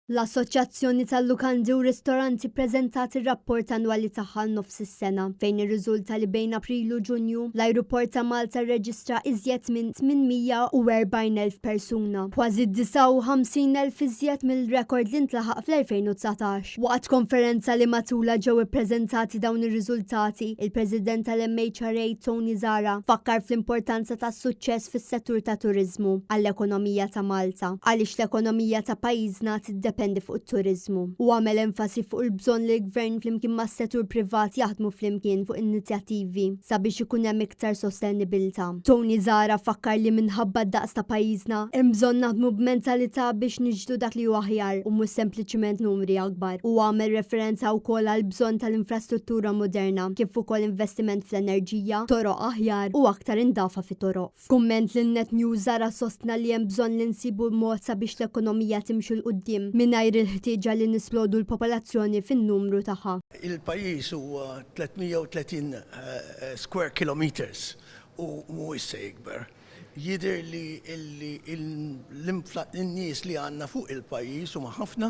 L-Assoċjazzjoni tal-Lukandi u Ristoranti ppreżentat ir-rapport annwali tagħha għal nofs is-sena, fejn irriżulta li bejn April u Ġunju, l-ajruport ta' Malta rreġistra iżjed minn 840,000 persuna, kważi 59,000 iżjed mill-rekord li ntlaħaq fl-2019. Waqt konferenza li matulha ġew ippreżentati dawn ir-riżultati, il-President tal-MHRA Tony Zahra fakkar fl-importanza tas-suċċess fis-settur tat-turiżmu għall-ekonomija ta' Malta, għaliex l-ekonomija ta' pajjiżna tiddependi fuq it-turiżmu u għamel enfasi fuq il-bżonn li l-Gvern flimkien mas-settur privat jaħdmu flimkien fuq inizjattivi sabiex ikun hemm iktar sostenibilità. Tony Zahra fakkar li minħabba d-daqs ta' pajjiżna, hemm bżonn naħdmu b'mentalità biex niġdu dak li hu aħjar u mhux sempliċiment numri akbar. Huwa għamel referenza wkoll għall-bżonn tal-infrastruttura moderna kif ukoll investiment fl-enerġija, toroq aħjar u aktar indafa fit-toroq. F'kumment lil Net News Zahra sostna li hemm bżonn li nsibu mod sabiex l-ekonomija timxi 'l quddiem mingħajr il-ħtieġa li nisplodu l-popolazzjoni fin-numru tagħha. Il-pajjiż huwa 330 square kilometres u mhuwiex se jikber. Jidher li n-nies li għandna fuq il-pajjiż huma ħafna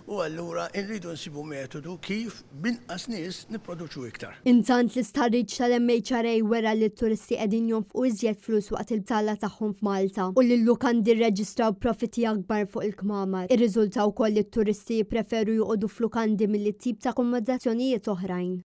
u allura rridu nsibu metodu kif b'inqas nies nipproduċu iktar. Intant l-istħarriġ tal-MHRA wera li t-turisti qegħdin jonfqu iżjed flus waqt il-btala tagħhom f'Malta u li l-lukandi rreġistraw profitti akbar fuq il-kmamar. Irriżulta wkoll li t-turisti jippreferu joqogħdu f'lukandi milli tip ta' akkomodazzjonijiet oħrajn.